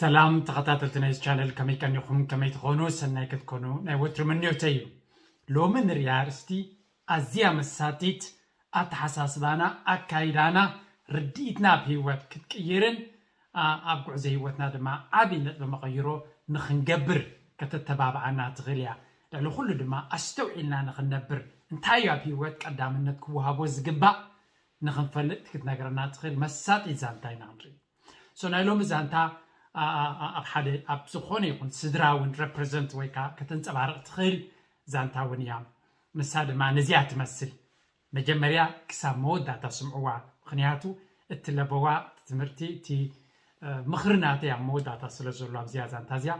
ሰላም ተኸታተልቲ ናይዚ ቻነል፣ ከመይ ቀኒኹም? ከመይ ትኾኑ? ሰናይ ክትኮኑ ናይ ወትሩ ምንዮተይ እዩ። ሎሚ ንሪኣ ኣርእስቲ ኣዝያ መሳጢት፣ ኣተሓሳስባና፣ ኣካይዳና፣ ርድኢትና ኣብ ህይወት ክትቅይርን ኣብ ጉዕዞ ህይወትና ድማ ዓብዪ ነጥቢ መቐይሮ ንኽንገብር ከተተባብዓና ትኽእል እያ። ልዕሊ ኩሉ ድማ ኣስተውዒልና ንኽንነብር፣ እንታይ እዩ ኣብ ህይወት ቀዳምነት ክወሃቦ ዝግባእ ንኽንፈልጥ ክትነግረና ትኽእል መሳጢት ዛንታ ኢና ክንርኢ። ሶ ናይ ሎሚ ዛንታ ኣብ ሓደ ኣብ ዝኾነ ይኹን ስድራ እውን ረፕረዘንት ወይ ከዓ ከተንፀባርቕ ትኽእል ዛንታ እውን እያ። ንሳ ድማ ነዚኣ ትመስል። መጀመርያ ክሳብ መወዳእታ ስምዕዋ፣ ምኽንያቱ እቲ ለበዋ፣ እቲ ትምህርቲ፣ እቲ ምኽሪ ናተይ ኣብ መወዳእታ ስለ ዘሎ ኣብዚኣ ዛንታ እዚኣ።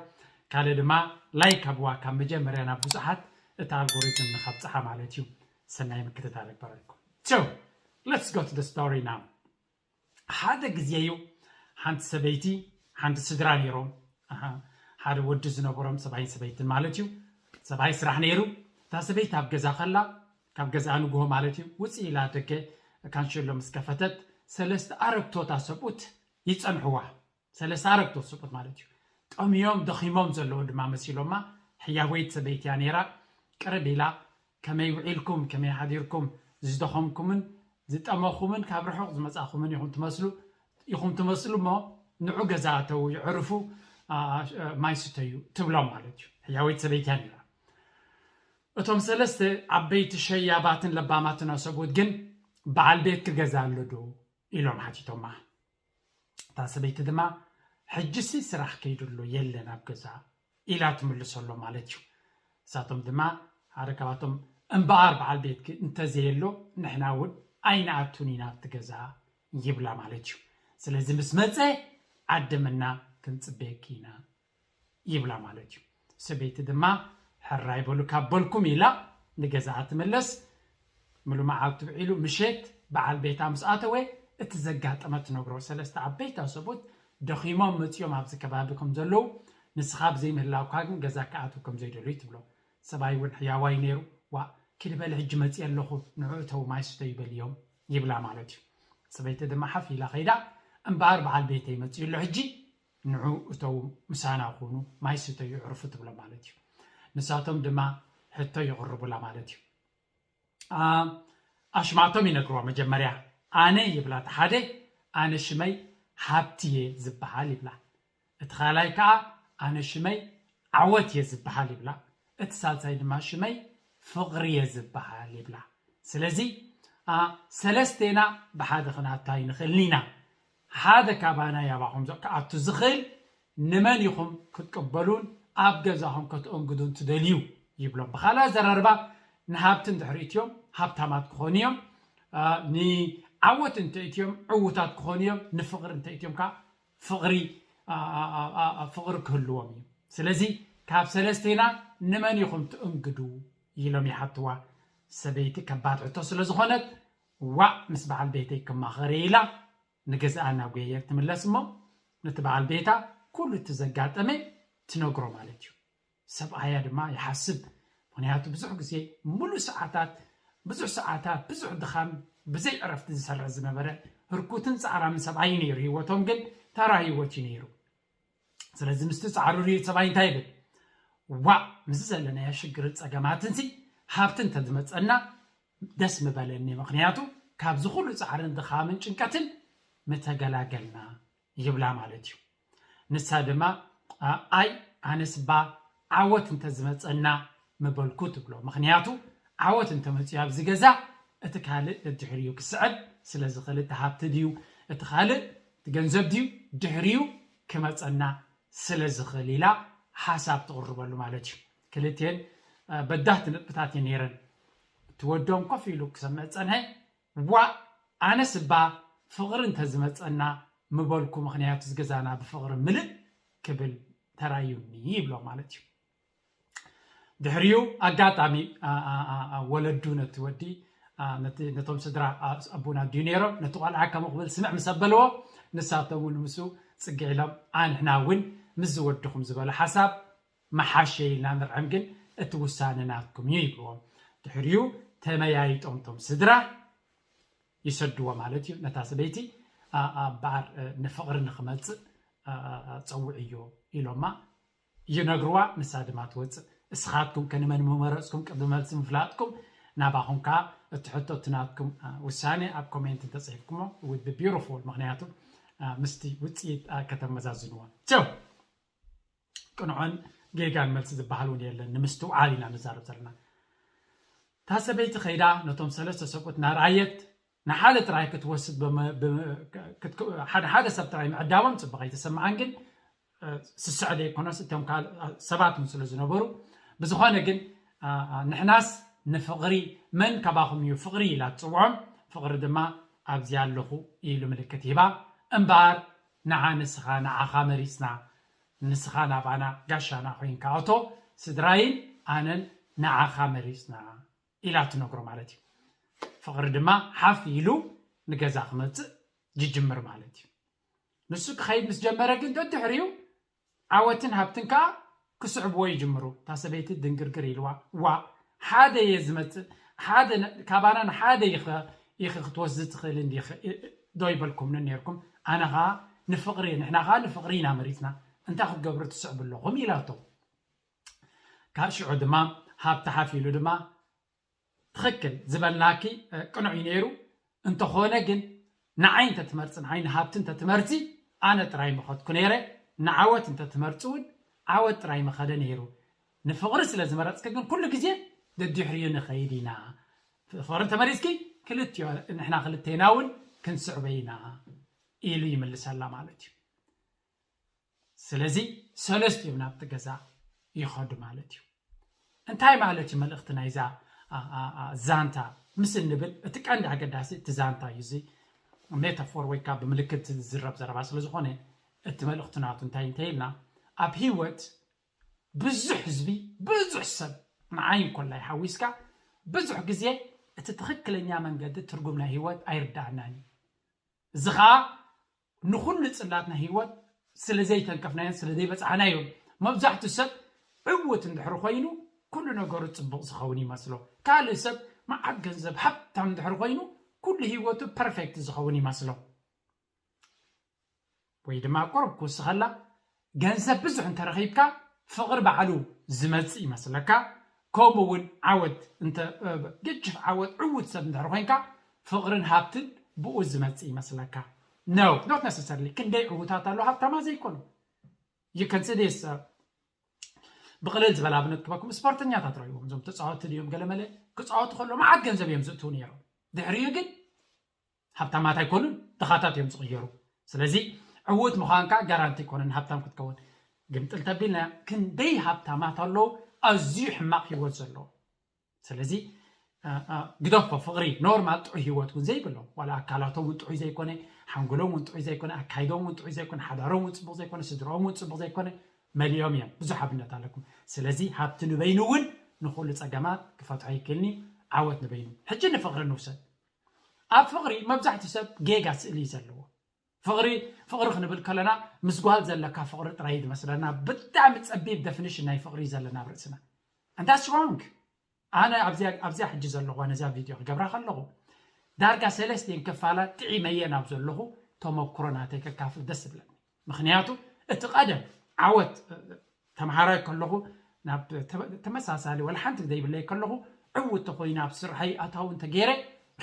ካልእ ድማ ላይክ ኣብዋ፣ ካብ መጀመርያ ናብ ብዙሓት እቲ ኣልጎሪትም ንኸብፅሓ ማለት እዩ። ሰናይ ምክትታል ይግበረልኩም። So let's go to the story now። ሓደ ግዜ እዩ ሓንቲ ሰበይቲ ሓንቲ ስድራ ነይሮም። ሓደ ወዲ ዝነበሮም፣ ሰብኣይን ሰበይትን ማለት እዩ። ሰብኣይ ስራሕ ነይሩ። እታ ሰበይቲ ኣብ ገዛ ከላ፣ ካብ ገዛኣ ንግሆ ማለት እዩ ውፅእ ኢላ ደገ ካንሸሎ ምስ ከፈተት፣ ሰለስተ ኣረግቶታ ሰብኡት ይፀንሕዋ። ሰለስተ ኣረግቶት ሰብኡት ማለት እዩ። ጠምዮም ደኺሞም ዘለዉ ድማ መሲሎማ። ሕያወይቲ ሰበይቲ እያ ነይራ። ቅርብ ኢላ፣ ከመይ ውዒልኩም፣ ከመይ ሓዲርኩም፣ ዝደኸምኩምን ዝጠመኹምን ካብ ርሑቕ ዝመጻኹምን ኢኹም ትመስሉ ኢኹም ትመስሉ እሞ፣ ንዑ ገዛ ኣተዉ፣ ይዕርፉ፣ ማይ ስተዩ ትብሎም ማለት እዩ። ሕያወይቲ ሰበይቲ እያ ነይራ። እቶም ሰለስተ ዓበይቲ ሸያባትን ለባማትን ሰብኡት ግን በዓል ቤትኪ ገዛ ኣሎ ዶ ኢሎም ሓቲቶማ። እታ ሰበይቲ ድማ ሕጂሲ ስራሕ ከይድሎ የለን ኣብ ገዛ ኢላ ትምልሰሎም ማለት እዩ። ንሳቶም ድማ ሓደ ካብኣቶም እምበኣር በዓል ቤትኪ እንተዘየሎ ንሕና እውን ኣይንኣቱን ኢና ኣብቲ ገዛ ይብላ ማለት እዩ። ስለዚ ምስ መፀ ዓደመና ክንፅበየኪ ኢና ይብላ ማለት እዩ። ሰበይቲ ድማ ሕራይ በሉ ካብ በልኩም ኢላ ንገዛኣ ትምለስ። ምሉ መዓልቲ ውዒሉ ምሸት በዓል ቤታ ምስ ኣተወ እቲ ዘጋጠመ ትነግሮ። ሰለስተ ዓበይቲ ሰብኡት ደኺሞም መፂኦም ኣብዚ ከባቢ ከም ዘለዉ፣ ንስኻ ብዘይምህላውካ ግን ገዛ ክኣትው ከም ዘይደልዩ ትብሎ። ሰብኣይ እውን ሕያዋይ ነይሩ። ዋ ኪድ በሊ ሕጂ መፂእ ኣለኹ፣ ንዑ እተው ማይ ስተዩ በልዮም ይብላ ማለት እዩ። ሰበይቲ ድማ ሓፍ ኢላ ከይዳ እምበኣር በዓል ቤተይ መፂኡ ኣሎ ሕጂ ንዑ እተው ምሳና ኩኑ ማይ ስተዩ ዕርፉ ትብሎ ማለት እዩ። ንሳቶም ድማ ሕቶ ይቕርቡላ ማለት እዩ። ኣሽማቶም ይነግርዋ። መጀመርያ ኣነ ይብላ እቲ ሓደ፣ ኣነ ሽመይ ሃብቲ እየ ዝበሃል ይብላ። እቲ ካልኣይ ከዓ ኣነ ሽመይ ዓወት እየ ዝበሃል ይብላ። እቲ ሳልሳይ ድማ ሽመይ ፍቕሪ እየ ዝበሃል ይብላ። ስለዚ ሰለስቴና ብሓደ ክናታ ይንኽእልን ኢና። ሓደ ካባና ያባኹም ክኣቱ ዝኽእል ንመን ኢኹም ክትቅበሉን ኣብ ገዛኹም ከተእንግዱን ትደልዩ ይብሎም። ብኻልእ ኣዘራርባ ንሃብቲ እንድሕር እትዮም ሃብታማት ክኾኑ እዮም። ንዓወት እንተ እትዮም ዕዉታት ክኾኑ እዮም። ንፍቕሪ እንተ እትዮም ከዓ ፍቕሪ ፍቕሪ ክህልዎም እዩ። ስለዚ ካብ ሰለስቴና ንመን ኢኹም ትእንግዱ ኢሎም ይሓትዋ። ሰበይቲ ከባድ ሕቶ ስለ ዝኾነት ዋእ ምስ በዓል ቤተይ ክማኸር ኢላ ንገዛኣ እናጎየየት ትምለስ እሞ ነቲ በዓል ቤታ ኩሉ እቲ ዘጋጠመ ትነግሮ ማለት እዩ። ሰብኣያ ድማ ይሓስብ። ምክንያቱ ብዙሕ ግዜ ሙሉእ ሰዓታት ብዙሕ ሰዓታት ብዙሕ ድኻም ብዘይ ዕረፍቲ ዝሰርሕ ዝነበረ ህርኩትን ፃዕራምን ሰብኣይ ነይሩ። ህይወቶም ግን ተራ ህይወት እዩ ነይሩ። ስለዚ ምስቲ ፃዕሩ ሪኡ ሰብኣይ እንታይ ይብል? ዋእ ምስዚ ዘለናዮ ሽግርን ፀገማትን ሲ ሃብቲ እንተዝመፀና ደስ ምበለኒ፣ ምክንያቱ ካብዚ ኩሉ ፃዕርን ድኻምን ጭንቀትን ምተገላገልና ይብላ ማለት እዩ። ንሳ ድማ ኣይ ኣነስ እባ ዓወት እንተዝመፀና ምበልኩ ትብሎ። ምክንያቱ ዓወት እንተመፅዩ ኣብዚ ገዛ እቲ ካልእ ደድሕሪኡ ክስዕብ ስለዝኽእል፣ እቲ ሃብቲ ድዩ እቲ ካልእ እቲ ገንዘብ ድዩ ድሕሪኡ ክመፀና ስለዝኽእል ኢላ ሓሳብ ትቕርበሉ ማለት እዩ። ክልቴን በዳህቲ ነጥብታት እየ ነይረን። እቲ ወዶም ኮፍ ኢሉ ክሰምዕ ፀንሐ። ዋእ ኣነስ እባ ፍቕሪ እንተዝመፀና ምበልኩ፣ ምኽንያቱ እዚ ገዛና ብፍቕሪ ምልእ ክብል ተራእዩኒ ይብሎ ማለት እዩ። ድሕሪኡ ኣጋጣሚ ወለዱ ነቲ ወዲ ነቶም ስድራ ኣቦና ድዩ ነይሮም ነቲ ቆልዓ ከምኡ ክብል ስምዕ ምስ ኣበልዎ ንሳቶም እውን ምስኡ ፅግዕ ኢሎም ኣንሕና እውን ምስ ዝወድኹም ዝበሎ ሓሳብ መሓሸ ኢልና ንርዕም ግን እቲ ውሳነ ናትኩም እዩ ይብልዎም። ድሕሪኡ ተመያይጦም እቶም ስድራ ይሰድዎ ማለት እዩ ነታ ሰበይቲ። እምበኣር ንፍቕሪ ንክመፅእ ጸውዕዮ ኢሎማ ይነግርዋ። ንሳ ድማ ትወፅእ። እስኻትኩም ከ ንመን ምመረፅኩም ቅድሚ መልሲ ምፍላጥኩም ናባኹም ከዓ እቲ ሕቶ እቲ ናትኩም ውሳኔ ኣብ ኮሜንት እንተፅሒፍኩሞ ውድ ቢዩቲፉል። ምክንያቱ ምስቲ ውፅኢት ከተመዛዝንዎ ቸው ቅንዖን ጌጋን መልሲ ዝበሃል እውን የለን። ንምስትውዓል ኢና ንዛረብ ዘለና። እታ ሰበይቲ ከይዳ ነቶም ሰለስተ ሰብኡት እናረኣየት ንሓደ ጥራይ ክትወስድ ሓደ ሓደ ሰብ ጥራይ ምዕዳሞም ፅቡቕ ኣይተሰምዓን። ግን ስስዐ ዘይኮነስ እቶም ሰባት እውን ስለ ዝነበሩ ብዝኾነ ግን ንሕናስ ንፍቕሪ መን ካባኹም እዩ ፍቕሪ ኢላ ትፅውዖም። ፍቕሪ ድማ ኣብዚ ኣለኹ ኢሉ ምልክት ሂባ። እምበኣር ንዓ ንስኻ ንዓኻ መሪፅና ንስኻ ናባና ጋሻና ኮይንካ እቶ ስድራይን ኣነን ንዓኻ መሪፅና ኢላ ትነግሮ ማለት እዩ። ፍቕሪ ድማ ሓፍ ኢሉ ንገዛ ክመፅእ ይጅምር ማለት እዩ። ንሱ ክኸይድ ምስ ጀመረ ግን ደድሕሪኡ ዓወትን ሃብትን ከዓ ክስዕብዎ ይጅምሩ። እታ ሰበይቲ ድንግርግር ኢልዋ ዋ ሓደ እየ ዝመፅእ ሓደ ካባና ንሓደ ኢኺ ክትወስዲ ትኽእል እንዲ ዶ ይበልኩምኒ ነርኩም? ኣነ ከዓ ንፍቕሪ ንሕና ከዓ ንፍቕሪ ኢና መሪፅና እንታይ ክትገብሩ ትስዕቡ ኣለኹም ኢላቶ። ካብ ሽዑ ድማ ሃብቲ ሓፍ ኢሉ ድማ ትኽክል ዝበልናኪ ቅኑዕ እዩ ነይሩ። እንተኾነ ግን ንዓይ እንተትመርፂ ንዓይ ንሃብቲ እንተትመርፂ ኣነ ጥራይ ምኸድኩ ነይረ። ንዓወት እንተትመርፂ እውን ዓወት ጥራይ ምኸደ ነይሩ። ንፍቕሪ ስለ ዝመረፅኪ ግን ኩሉ ግዜ ደድሕሪኡ ንኸይድ ኢና። ፍቕሪ እንተመሪፅኪ ክልቲዮ ንሕና ክልቴና እውን ክንስዕበ ኢና ኢሉ ይምልሰላ ማለት እዩ። ስለዚ ሰለስቲኦም ናብቲ ገዛ ይኸዱ ማለት እዩ። እንታይ ማለት እዩ መልእኽቲ ናይዛ ዛንታ ምስ እንብል እቲ ቀንዲ ኣገዳሲ እቲ ዛንታ እዩ። እዚ ሜታፎር ወይ ከዓ ብምልክት ዝዝረብ ዘረባ ስለ ዝኾነ እቲ መልእኽቲ ናቱ እንታይ እንተይልና ኣብ ህይወት ብዙሕ ህዝቢ ብዙሕ ሰብ ንዓይ እንኮላይ ሓዊስካ ብዙሕ ግዜ እቲ ትኽክለኛ መንገዲ ትርጉም ናይ ህይወት ኣይርዳእናን እዩ። እዚ ከዓ ንኹሉ ፅላት ናይ ህይወት ስለ ዘይተንከፍናዮን ስለ ዘይበፃሕናዮን መብዛሕትኡ ሰብ ዕውት እንድሕር ኮይኑ ኩሉ ነገሩ ፅቡቕ ዝኸውን ይመስሎ። ካልእ ሰብ መዓት ገንዘብ ሃብታም እንድሕር ኮይኑ ኩሉ ህይወቱ ፐርፌክት ዝኸውን ይመስሎ። ወይ ድማ ቁሩብ ክውስኸላ ገንዘብ ብዙሕ እንተረኺብካ ፍቕሪ ባዕሉ ዝመፅእ ይመስለካ። ከምኡ እውን ዓወት እንተ ግጭፍ ዓወት ዕውት ሰብ እንድሕር ኮይንካ ፍቕርን ሃብትን ብኡ ዝመፅእ ይመስለካ። No, not necessarily። ክንደይ ዕውታት ኣሎ ሃብታማ ዘይኮኑ you can see this ብቅልል ዝበለ ኣብነት ክበኩም ስፖርተኛታት ረይዎም እዞም ተፃወቲ ድዮም ገለመለ ክፃወቱ ከሎ መዓት ገንዘብ እዮም ዝእትው ነይሮም። ድሕሪኡ ግን ሃብታማት ኣይኮኑን ድኻታት እዮም ዝቕየሩ። ስለዚ ዕውት ምዃንካ ጋራንቲ ኣይኮነን ሃብታም ክትከውን። ግምጥል ተቢልና ክንደይ ሃብታማት ኣለዉ ኣዝዩ ሕማቕ ህይወት ዘለዎ። ስለዚ ግደፎ ፍቕሪ ኖርማል ጥዑይ ህይወት እውን ዘይብሎም ዋላ ኣካላቶም እውን ጥዑይ ዘይኮነ ሓንጎሎም እውን ጥዑይ ዘይኮነ ኣካይዶም እውን ጥዑይ ዘይኮነ ሓዳሮም እውን ፅቡቕ ዘይኮነ ስድራኦም እውን ፅቡቕ ዘይኮነ መሊኦም እዮም። ብዙሕ ኣብነት ኣለኩም። ስለዚ ሃብቲ ንበይኑ እውን ንኩሉ ፀገማት ክፈትሖ ይክእልኒ። ዓወት ንበይኑ። ሕጂ ንፍቕሪ ንውሰድ። ኣብ ፍቕሪ መብዛሕትኡ ሰብ ጌጋ ስእሊ እዩ ዘለዎ። ፍቕሪ ፍቕሪ ክንብል ከለና ምስ ጓል ዘለካ ፍቕሪ ጥራይ እዩ ዝመስለና። ብጣዕሚ ፀቢብ ደፊኒሽን ናይ ፍቕሪ እዩ ዘለና ኣብ ርእስና። And that's wrong። ኣነ ኣብዚኣ ኣብዚኣ ሕጂ ዘለኹዋ ነዛ ቪድዮ ክገብራ ከለኹ ዳርጋ ሰለስቲን ክፋላት ጥዒመየን ኣብ ዘለኹ ተመክሮ ናተይ ከካፍል ደስ ይብለኒ። ምክንያቱ እቲ ቀደም ዓወት ተምሃራይ ከለኹ ናብ ተመሳሳሊ ወላ ሓንቲ ዘይብለይ ከለኹ ዕውት ተኮይነ ኣብ ስርሐይ ኣታዊ እንተገይረ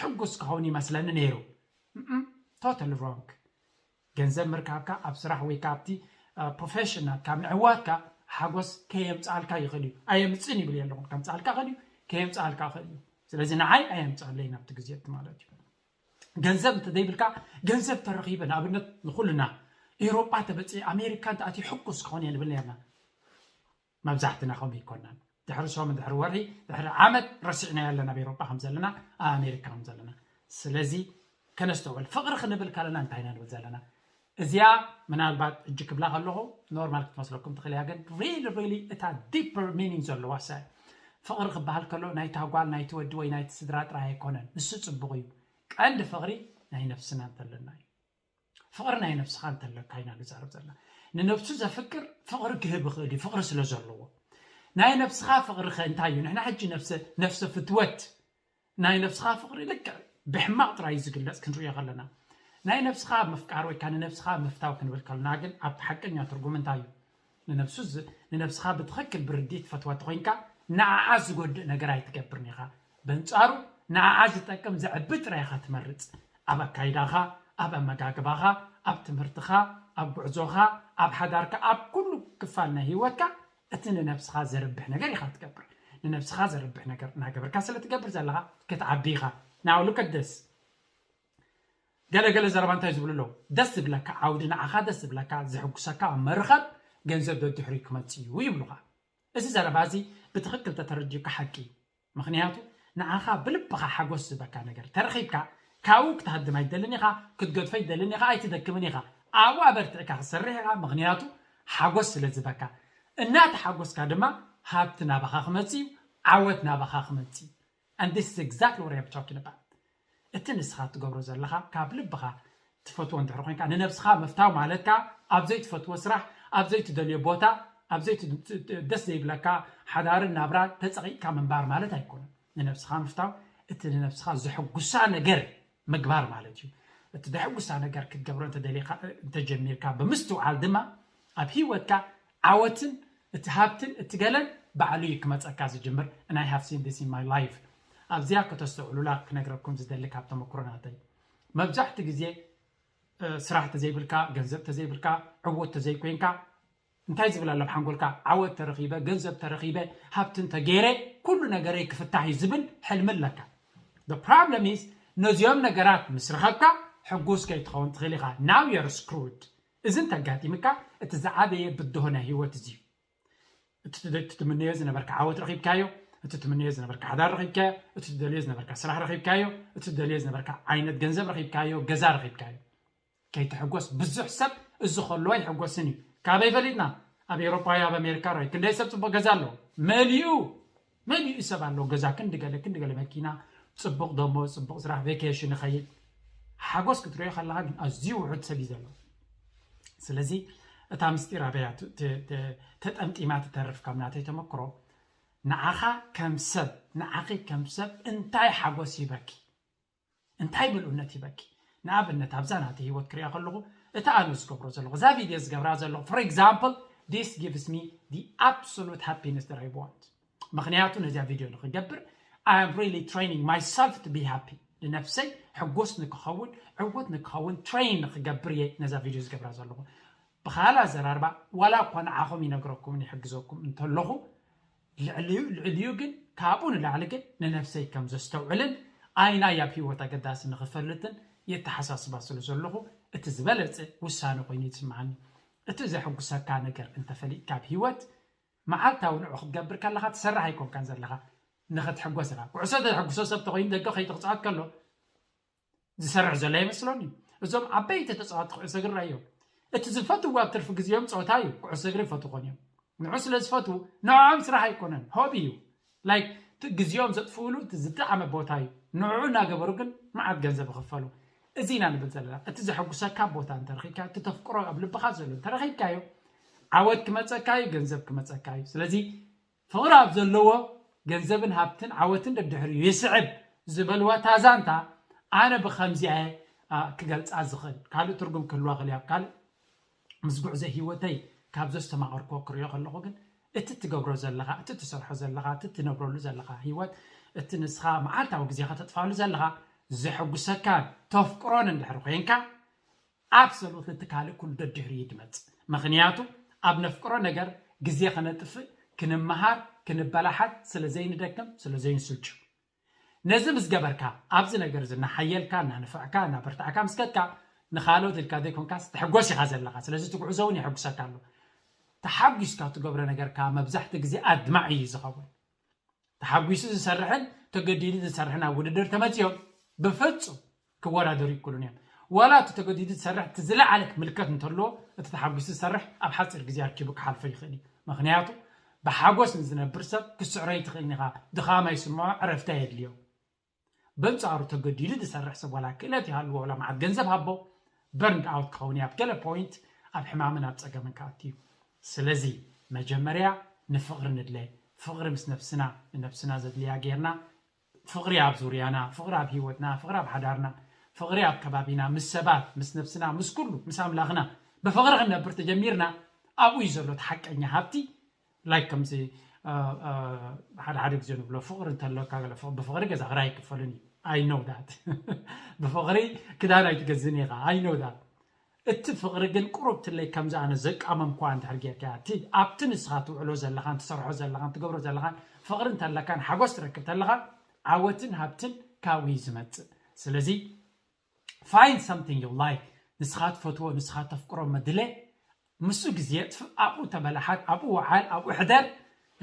ሕጉስ ክኸውን ይመስለኒ ነይሩ። Totally wrong። ገንዘብ ምርካብካ ኣብ ስራሕ ወይ ካብቲ ፕሮፌሽናል ካብ ምዕዋትካ ሓጎስ ከየምፅኣልካ ይኽእል እዩ። ኣየምፅእን ይብል የለኹን ከምፅኣልካ ይኽእል እዩ ከየምፅኣልካ ይኽእል እዩ። ስለዚ ንዓይ ኣየምፅኣለይ ናብቲ ግዜ እቲ ማለት እዩ። ገንዘብ እንተዘይብልካ ገንዘብ ተረኺበ ንኣብነት ንኩልና ኤውሮጳ ተበፂ ኣሜሪካ እንተኣትዩ ሕጉስ ክኾን እየ ንብል ነርና። መብዛሕትና ከምኡ ኣይኮናን። ድሕሪ ሶም ድሕሪ ወርሒ ድሕሪ ዓመት ረሲዕናዮ ኣለና ኣብ ኤውሮጳ ከም ዘለና ኣብ ኣሜሪካ ከም ዘለና። ስለዚ ከነስተውዕል ፍቕሪ ክንብል ከለና እንታይ ኢና ንብል ዘለና? እዚኣ ምናልባት እጂ ክብላ ከለኹ ኖርማል ክትመስለኩም ትኽእል እያ ግን ሪሊ ሪሊ እታ ዲፐር ሚኒንግ ዘለዋ እሳ እያ። ፍቕሪ ክበሃል ከሎ ናይታ ጓል ናይቲ ወዲ ወይ ናይቲ ስድራ ጥራይ ኣይኮነን። ንሱ ፅቡቕ እዩ። ቀንዲ ፍቕሪ ናይ ነብስና እንተለና እዩ። ፍቕሪ ናይ ነብስኻ እንተለካ ኢና ንዛረብ ዘለና። ንነብሱ ዘፍቅር ፍቕሪ ክህብ ይኽእል እዩ ፍቕሪ ስለ ዘለዎ። ናይ ነብስኻ ፍቕሪ ኸ እንታይ እዩ? ንሕና ሕጂ ነብሰ ፍትወት ናይ ነብስኻ ፍቕሪ ልክዕ ብሕማቕ ጥራይ እዩ ዝግለፅ ክንሪኦ ከለና ናይ ነብስኻ ምፍቃር ወይ ከዓ ንነብስኻ ምፍታው ክንብል ከለና ግን ኣብቲ ሓቀኛ ትርጉም እንታይ እዩ? ንነብሱ ዝ- ንነብስኻ ብትኽክል ብርድኢት ትፈትዋ ተኾይንካ ንዓኣ ዝጎድእ ነገር ኣይትገብርን ኢኻ። በንጻሩ ንዓኣ ዝጠቅም ዘዕቢ ጥራይ ኢኻ ትመርጽ። ኣብ ኣካይዳኻ፣ ኣብ ኣመጋግባኻ፣ ኣብ ትምህርትኻ፣ ኣብ ጉዕዞኻ፣ ኣብ ሓዳርካ፣ ኣብ ኩሉ ክፋል ናይ ህይወትካ እቲ ንነብስኻ ዘርብሕ ነገር ኢኻ ትገብር። ንነብስኻ ዘርብሕ ነገር እናገበርካ ስለ ትገብር ዘለኻ ክትዓቢ ኢኻ። Now look at this። ገለ ገለ ዘረባ እንታይ ዝብሉ ኣለዉ? ደስ ዝብለካ ዓውዲ፣ ንዓኻ ደስ ዝብለካ፣ ዝሕጉሰካ ኣብ መርኸብ ገንዘብ ደድሕሪኡ ክመጽእ እዩ ይብሉኻ። እዚ ዘረባ እዚ ብትኽክል ተተረዲኡካ ሓቂ እዩ። ምኽንያቱ ንዓኻ ብልብኻ ሓጎስ ዝበካ ነገር ተረኺብካ ካብኡ ክትሃድም ኣይትደልን ኢኻ፣ ክትገድፎ ኣይትደልን ኢኻ፣ ኣይትደክምን ኢኻ። ኣብኡ ኣበርቲዕካ ክትሰርሕ ኢኻ፣ ምኽንያቱ ሓጎስ ስለ ዝበካ። እናተሓጎስካ ድማ ሃብቲ ናባኻ ክመጽእ እዩ፣ ዓወት ናባኻ ክመጽእ እዩ። And this is exactly what I'm talking about። እቲ ንስኻ ትገብሮ ዘለኻ ካብ ልብኻ ትፈትዎ እንድሕር ኮይንካ ንነብስኻ ምፍታው ማለት ከኣ ኣብ ዘይትፈትዎ ስራሕ፣ ኣብ ዘይትደልዮ ቦታ፣ ኣብ ዘይት- ደስ ዘይብለካ ሓዳርን ናብራ ተጸቒጥካ ምንባር ማለት ኣይኮነን። ንነብስኻ ምፍታው እቲ ንነብስኻ ዘሐጉሳ ነገር ምግባር ማለት እዩ። እቲ ዘሐጉሳ ነገር ክትገብሮ እንተደሊኻ እንተጀሚርካ ብምስትውዓል ድማ ኣብ ህይወትካ ዓወትን እቲ ሃብትን እቲ ገለን ባዕሉ እዩ ክመፀካ ዝጅምር። And I have seen this in my life። ኣብዚኣ ከተስተውዕሉላ ክነግረኩም ዝደሊ ካብ ተመክሮ ናተይ። መብዛሕቲ ግዜ ስራሕ ተዘይብልካ፣ ገንዘብ ተዘይብልካ፣ ዕውት ተዘይኮይንካ እንታይ ዝብል ኣሎ ኣብ ሓንጎልካ? ዓወት ተረኺበ፣ ገንዘብ ተረኺበ፣ ሃብቲ እንተገይረ ኩሉ ነገረይ ክፍታሕ እዩ ዝብል ሕልሚ ኣለካ። The problem is ነዚኦም ነገራት ምስ ረኸብካ ሕጉስ ከይትኸውን ትኽእል ኢኻ። Now you're screwed። እዚ እንተጋጢምካ እቲ ዝዓበየ ብድሆ ናይ ህይወት እዚ እዩ። እቲ ትደ- እቲ ትምነዮ ዝነበርካ ዓወት ረኺብካዮ፣ እቲ ትምነዮ ዝነበርካ ሓዳር ረኺብካዮ፣ እቲ ትደልዮ ዝነበርካ ስራሕ ረኺብካዮ፣ እቲ ትደልዮ ዝነበርካ ዓይነት ገንዘብ ረኺብካዮ፣ ገዛ ረኺብካዮ። ከይትሕጎስ ብዙሕ ሰብ እዚ ከሎ ኣይሕጎስን እዩ። ካበይ ፈሊጥና? ኣብ ኤውሮጳ ኣብ ኣሜሪካ ራይ ክንደይ ሰብ ፅቡቅ ገዛ ኣለዎ? መሊኡ መሊኡ ሰብ ኣለዎ ገዛ ክንዲ ገለ ክንዲ ገለ መኪና፣ ፅቡቅ ደሞ፣ ፅቡቅ ስራሕ፣ ቬኬሽን ይኸይድ። ሓጎስ ክትሪኦ ከለካ ግን ኣዝዩ ውሑድ ሰብ እዩ ዘሎ። ስለዚ እታ ምስጢር ኣበያ ት- ት- ት- ተጠምጢማ ትተርፍ ካብ ናተይ ተመክሮ። ንዓኻ ከም ሰብ ንዓኺ ከም ሰብ እንታይ ሓጎስ ይበኪ? እንታይ ምልኡነት ይበኪ? ንኣብነት ኣብዛ ናተ ህይወት ክሪኣ ከለኹ እታ ኣነ ዝገብሮ ዘለኹ እዛ ቪድዮ ዝገብራ ዘለኹ for example this gives me the absolute happiness that I want። ምኽንያቱ ነዚኣ ቪድዮ ንክገብር I am really training myself to be happy። ንነብሰይ ሕጉስ ንክኸውን ዕውት ንክኸውን ትሬን ንክገብር እየ ነዛ ቪድዮ ዝገብራ ዘለኹ። ብኻል ኣዘራርባ ዋላ እኳ ንዓኹም ይነግረኩምን ይሕግዘኩም እንተለኹ ልዕሊኡ ልዕሊኡ ግን ካብኡ ንላዕሊ ግን ንነብሰይ ከም ዘስተውዕልን ኣይናይ ኣብ ህይወት ኣገዳሲ ንኽፈልጥን የተሓሳስባ ስለ ዘለኹ እቲ ዝበለፀ ውሳነ ኮይኑ ይስምዓኒ። እቲ ዘሕጉሰካ ነገር እንተፈሊጥካ ኣብ ህይወት መዓልታዊ ንዑ ክትገብር ከለኻ ትሰርሕ ኣይኮንካን ዘለኻ ንኽትሕጎስ ኢኻ። ኩዕሶ ዘሕጉሶ ሰብ ተኾይኑ ደገ ከይትቕፅዖት ከሎ ዝሰርሕ ዘሎ ኣይመስሎን እዩ። እዞም ዓበይቲ ተፃወቲ ኩዕሶ እግሪ ራእዮም እቲ ዝፈትዎ ኣብ ትርፊ ግዜኦም ፀወታ እዩ። ኩዕሶ እግሪ ይፈትዎ እዮም። ንዑ ስለ ዝፈትዉ ንዕኦም ስራሕ ኣይኮነን ሆቢ እዩ። ላይክ ግዜኦም ዘጥፍእሉ እቲ ዝጠዓመ ቦታ እዩ። ንዑ እናገበሩ ግን መዓት ገንዘብ ይኽፈሉ። እዚ ኢና ንብል ዘለና እቲ ዘሐጉሰካ ቦታ እንተረኺብካ እቲ ተፍቅሮ ኣብ ልብኻ ዘሎ እንተረኺብካዮ ዓወት ክመፀካ እዩ፣ ገንዘብ ክመፀካ እዩ። ስለዚ ፍቕሪ ኣብ ዘለዎ ገንዘብን ሃብትን ዓወትን ደድሕሪኡ ይስዕብ ዝበልዋ እታ ዛንታ ኣነ ብኸምዚኣ እየ ክገልፃ ዝኽእል። ካልእ ትርጉም ክህልዋ ክእል እያ። ካልእ ምስ ጉዕዞ ህይወተይ ካብ ዘስተማቐርክዎ ክሪኦ ከለኹ ግን እቲ ትገብሮ ዘለኻ፣ እቲ ትሰርሖ ዘለኻ፣ እቲ ትነብረሉ ዘለኻ ህይወት፣ እቲ ንስኻ መዓልታዊ ግዜኻ ተጥፋሉ ዘለኻ ዘሐጉሰካን ተፍቅሮን እንድሕር ኮይንካ absolutely እቲ ካልእ ኩሉ ደድሕሪኡ ድመጽእ። ምኽንያቱ ኣብ ነፍቅሮ ነገር ግዜ ከነጥፍእ፣ ክንመሃር፣ ክንበላሓት ስለ ዘይንደክም፣ ስለ ዘይንስልቹ። ነዚ ምስ ገበርካ ኣብዚ ነገር እዚ እናሓየልካ፣ እናንፈዕካ፣ እናበርታዕካ ምስ ከድካ ንኻልኦት ኢልካ ዘይኮንካስ ትሕጎስ ኢኻ ዘለኻ። ስለዚ እቲ ጉዕዞ እውን የሐጉሰካ ኣሎ። ተሓጒስካ ትገብሮ ነገር ከኣ መብዛሕትኡ ግዜ ኣድማዒ እዩ ዝኸውን። ተሓጒሱ ዝሰርሕን ተገዲዱ ዝሰርሕን ኣብ ውድድር ተመጺኦም ብፍጹም ክወዳደሩ ይክእሉን እዮም። ዋላ እቲ ተገዲዱ ዝሰርሕ እቲ ዝለዓለ ምልከት እንተለዎ እቲ ተሓጒሱ ዝሰርሕ ኣብ ሓፂር ግዜ ኣርኪቡ ክሓልፎ ይኽእል እዩ። ምኽንያቱ ብሓጎስ ንዝነብር ሰብ ክስዕሮ ኣይትኽእልን ኢኻ። ድኻም ኣይስምዖ፣ ዕረፍቲ ኣየድልዮ። በንጻሩ ተገዲዱ ዝሰርሕ ሰብ ዋላ ክእለት ይሃልዎ ዋላ መዓት ገንዘብ ሃቦ በርንድ ኣውት ክኸውን እዩ። ኣብ ገለ ፖይንት ኣብ ሕማምን ኣብ ጸገምን ክኣቱ እዩ። ስለዚ መጀመርያ ንፍቕሪ ንድለ። ፍቕሪ ምስ ነብስና ንነብስና ዘድልያ ጌርና ፍቕሪ ኣብ ዙርያና፣ ፍቕሪ ኣብ ህይወትና፣ ፍቕሪ ኣብ ሓዳርና፣ ፍቕሪ ኣብ ከባቢና ምስ ሰባት ምስ ነብስና ምስ ኩሉ ምስ ኣምላኽና ብፍቕሪ ክንነብር ተጀሚርና ኣብኡ እዩ ዘሎ እቲ ሓቀኛ ሃብቲ። ላይክ ከምዚ ሓደ ሓደ ግዜ ንብሎ ፍቕሪ እንተለካ ብፍቕሪ ገዛ ክራይ ኣይክፈልን እዩ። I know that። ብፍቕሪ ክዳን ኣይትገዝን ኢኻ። I know that። እቲ ፍቕሪ ግን ቁሩብ ትለይ ከምዚ ኣነ ዘቃመምኳ እንድሕር ጌርካ እቲ ኣብቲ ንስኻ ትውዕሎ ዘለኻን ትሰርሖ ዘለኻን ትገብሮ ዘለኻን ፍቕሪ እንተለካን ሓጎስ ትረክብ ተለኻ ዓወትን ሃብትን ካብኡ እዩ ዝመፅእ። ስለዚ find something you like፣ ንስኻ ትፈትዎ ንስኻ ተፍቅሮ መድለ ምስኡ ግዜ ኣብኡ ተበላሓት ኣብኡ ወዓል ኣብኡ ሕደር።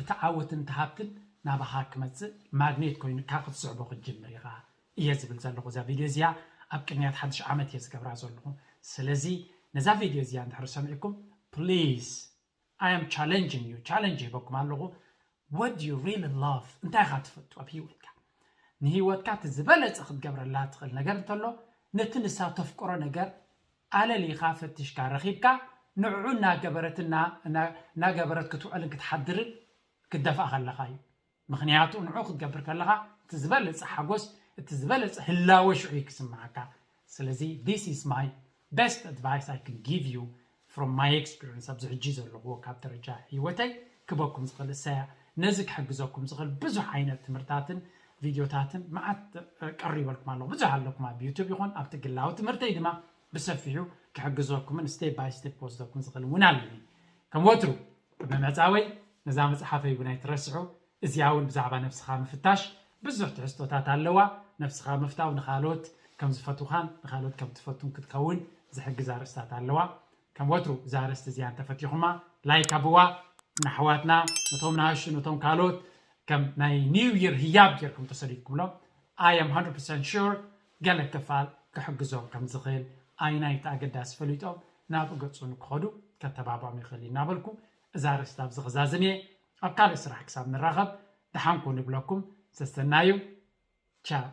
እቲ ዓወትን እቲ ሃብትን ናባኻ ክመፅእ ማግኔት ኮይኑካ ክትስዕቦ ክትጅምር ኢኻ እየ ዝብል ዘለኹ። እዛ ቪድዮ እዚኣ ኣብ ቅንያት ሓድሽ ዓመት እየ ዝገብራ ዘለኹ። ስለዚ ነዛ ቪድዮ እዚኣ እንድሕር ሰሚዕኩም please I am challenging you challenge ይበኩም ኣለኹ። What do you really love? እንታይ ኢኻ ትፈቱ ኣብ ህይወትካ? ንህይወትካ እቲ ዝበለፀ ክትገብረላ ትኽእል ነገር እንተሎ ነቲ ንሳ ተፍቅሮ ነገር ኣለሊኻ ፈቲሽካ ረኺብካ ንዕዑ እናገበረትና እናገበረት ክትውዕልን ክትሓድርን ክትደፍኣ ከለኻ እዩ። ምኽንያቱ ንዑ ክትገብር ከለኻ እቲ ዝበለፀ ሓጎስ እቲ ዝበለፀ ህላወ ሽዑ ክስምዓካ። ስለዚ this is my best advice I can give you from my experience ኣብዚ ሕጂ ዘለኹዎ ካብ ደረጃ ህይወተይ ክበኩም ዝኽእል እሰያ ነዚ ክሕግዘኩም ዝኽእል ብዙሕ ዓይነት ትምህርታትን ቪድዮታትን መዓት ቀሪበልኩም ኣለኹ። ብዙሕ ኣለኩም ኣብ ዩቱብ ይኹን ኣብቲ ግላዊ ትምህርተይ ድማ ብሰፊሑ ክሕግዘኩምን step by step ክወስደኩም ዝኽእል እውን ኣለኒ። ከም ወትሩ ቅድሚ ምዕፃወይ ነዛ መፅሓፈይ እውን ኣይትረስዑ። እዚኣ እውን ብዛዕባ ነብስኻ ምፍታሽ ብዙሕ ትሕዝቶታት ኣለዋ። ነብስኻ ምፍታው ንኻልኦት ከም ዝፈትውኻን ንኻልኦት ከም ትፈቱን ክትከውን ዝሕግዝ ኣርእስታት ኣለዋ። ከም ወትሩ እዛ ኣርእስቲ እዚኣ እንተፈቲኹማ ላይክ ኣብዋ። ንኣሕዋትና ነቶም ንኣሹ ነቶም ካልኦት ከም ናይ new year ህያብ ጌርኩም ተሰዲድኩምሎም I am one hundred percent sure ገለ ክፋል ክሕግዞም ከም ዝኽእል ኣይናይቲ ኣገዳሲ ፈሊጦም ናብ ገፁ ንክኸዱ ከተባብዖም ይኽእል እዩ እናበልኩ እዛ ኣርእስቲ ኣብዚ ክዛዝም እየ። ኣብ ካልእ ስራሕ ክሳብ ንራኸብ ደሓንኩ ንብለኩም። ሰሰናዩ። ቻው።